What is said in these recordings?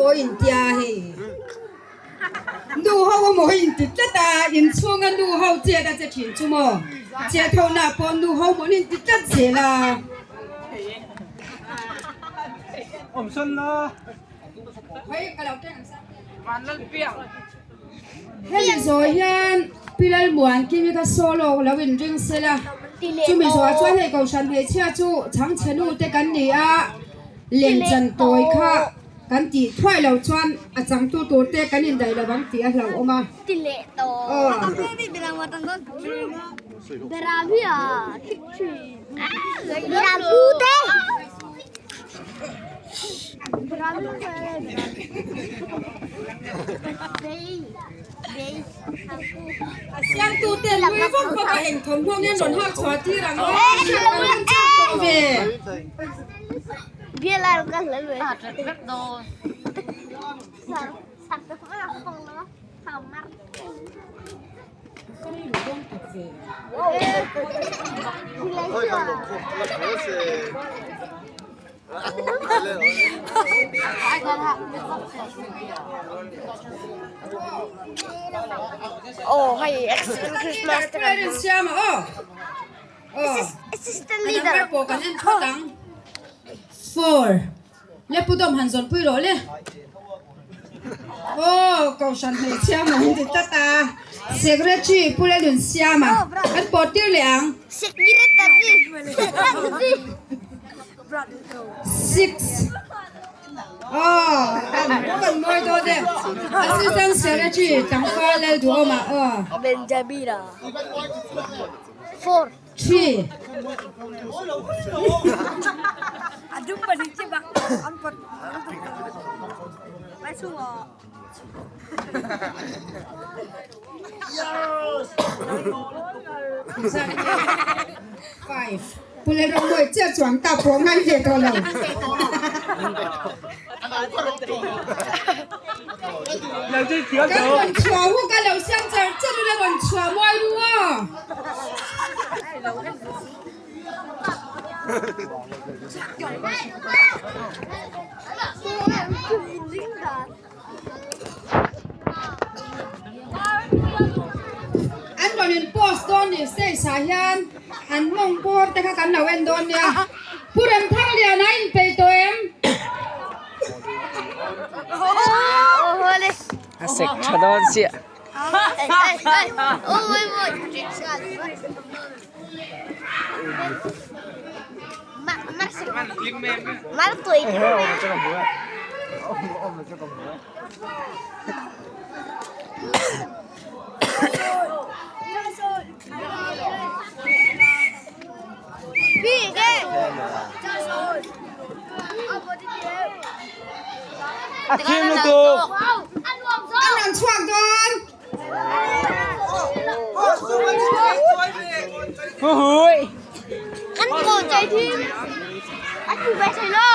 maw in tia hei. Nu ho emaw in ti tlat a, inchhunga nu ho chet a che thin chu maw? Chet ho na pawh nu ho maw in ti tlat zel a. Hemi zawh hian Pi Lalmuankimi kha solo lo inring sel a, chumi zawhah chuan hei Kohhran hmeichhia chu chhangchhe nu te kan ni a, lemchan tawi kha kan tih thuai lo chuan a changtu tur te kan indaih lo ang tih a hlauhawm a. Aw. A siamtute nui vak vak a eng thawmhnaw nge rawn hak chhuah tir ang aw tih kan han chak tawh ve. Aw hei Excellent Christmas te kan hmang. Siam a aw. Assistant leader. Number pawh kan en phawt ang. 4. Le pu dawm han zawn pui rawh le. Aw kohhran hmeichhia maw hin ti tlat a. Secretary Pu Lalun Siama kan pawh tir leh ang. Secretary. 6. Aw an kan mawi dawn e. Assistant Secretary Tlangval Lalduhawma aw. Benjamina. 4. 3. 5. Pule rawng mawi chiah chuang ta pawh ngai ve tawh lo. Kan rawn chhuah hu ka lo siam char char ila rawn chhuah muai ru aw. An rawn in post dawn ni stage ah hian an mawng bawr te kha kan lo en dawn nia. Pu Remthangliana a inpeih tawh em? A sek tha dawn chiah. A thim lutuk. An rawn chhuak dawn. Huhui. Kan ko chai thim. A thu ve thei lo.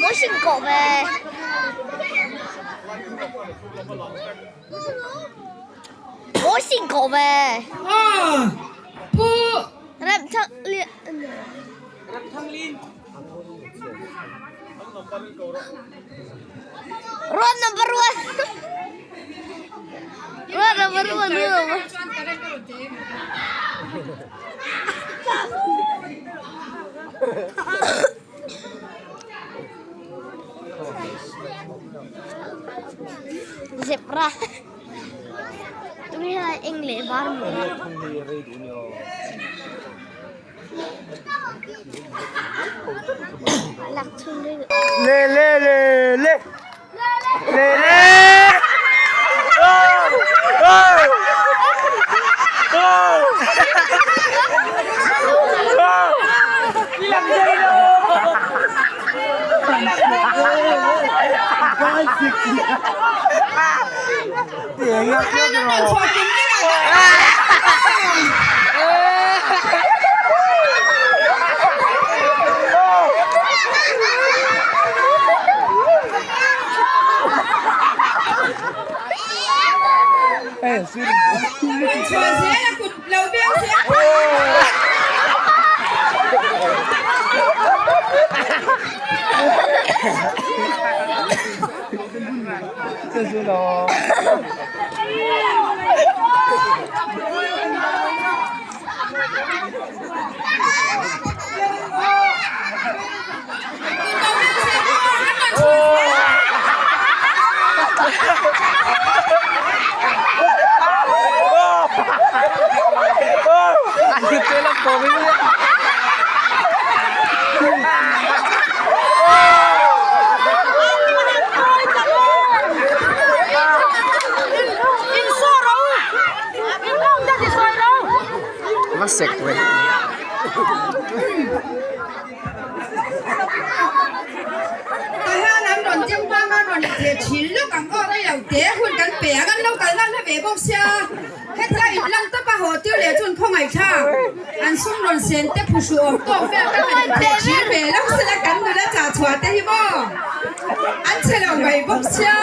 Motion ko ve. Motion ko ve. Aw. Pu. Rem thang lian. Rem thang lin. Roll number 1. Roll number 1. Roll number. Zebra. Tui hi eng leh var maw. Le le le le. Le le. Oh! Oh! Oh! Oh! Chhuah zel a kut lo beng che. Tahan an rawn deuh bang a rawn theh thin lawk ang aw rei lo te hun kan pe ang an lo kal nalh hla ve bawk sia hetia in lang tawp a haw tir leh chuan khawngaih thlak an sum rawn sen te phuhru awm tawk vel ka han in theh thin ve lo sela kan nula chah chhuah te hi maw an chhe lo mai bawk sia.